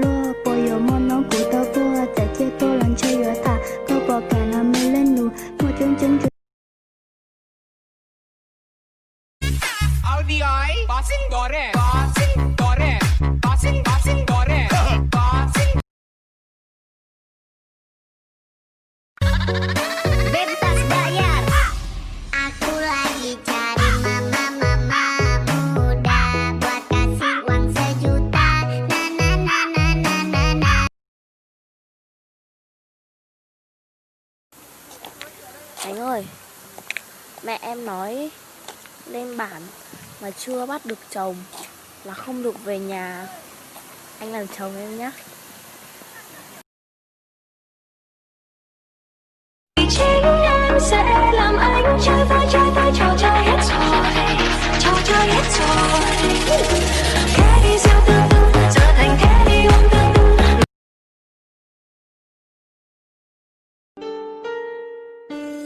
Luag puas yuav muaj noob kuv tau tuag, txawm ciaj tuaj los ntshe yuav tham, koj puas kam los me leej nus muaj coob coob. Aku lagi cari mama, mama muda buat kasih uang sejuta. Na, na, na, na, na, na, na. Anh ơi, mẹ em nói lên bản mà chưa bắt được chồng là không được về nhà. Anh làm chồng em nhé. Chính em sẽ làm anh trai, trai, trai, trai, trò chơi hết rồi, trò chơi hết rồi. Thế đi siêu tư, tư, giờ thành thế đi ung dung.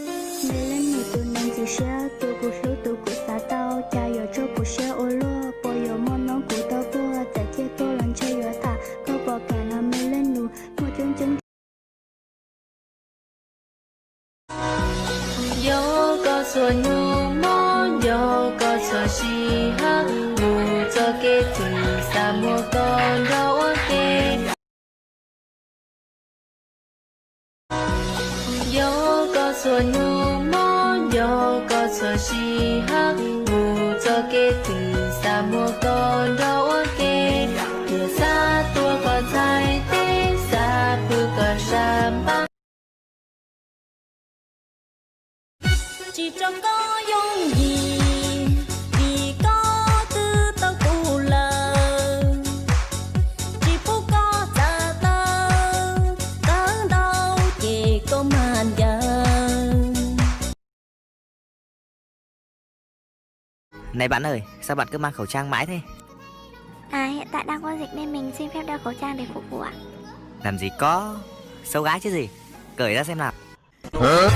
Nws leej nws tus neeg ntxim siab, tus kuv hlub tus kuv xav tau, cas yuav tso kuv siab ua luaj, puas yuav muaj noob kuv tau tuag, txawm ciaj tuaj los ntshe yuav tham, koj puas kam los me leej nus muaj coob coob. Nco koj txhua hnub mob, nco koj txhua sij hawm, mus txoj kev twg xav muaj koj nrog ua ke. Nco koj txhua hnub mob, nco koj txhua sij hawm, mus txoj kev twg xav muaj koj nrog ua ke, thiaj xav tuaj koj txhais tes, xav pw koj sab npab. Tsis tso koj yooj yim, vim koj twb tau kuv lawm. Tsis pub koj txav taw, taw ntau ces koj mag ncaws. Này bạn ơi, sao bạn cứ mang khẩu trang mãi thế? À, hiện tại đang có dịch nên mình xin phép đeo khẩu trang để phục vụ ạ. Làm gì có, xấu gái chứ gì. Cởi ra xem nào. Hả?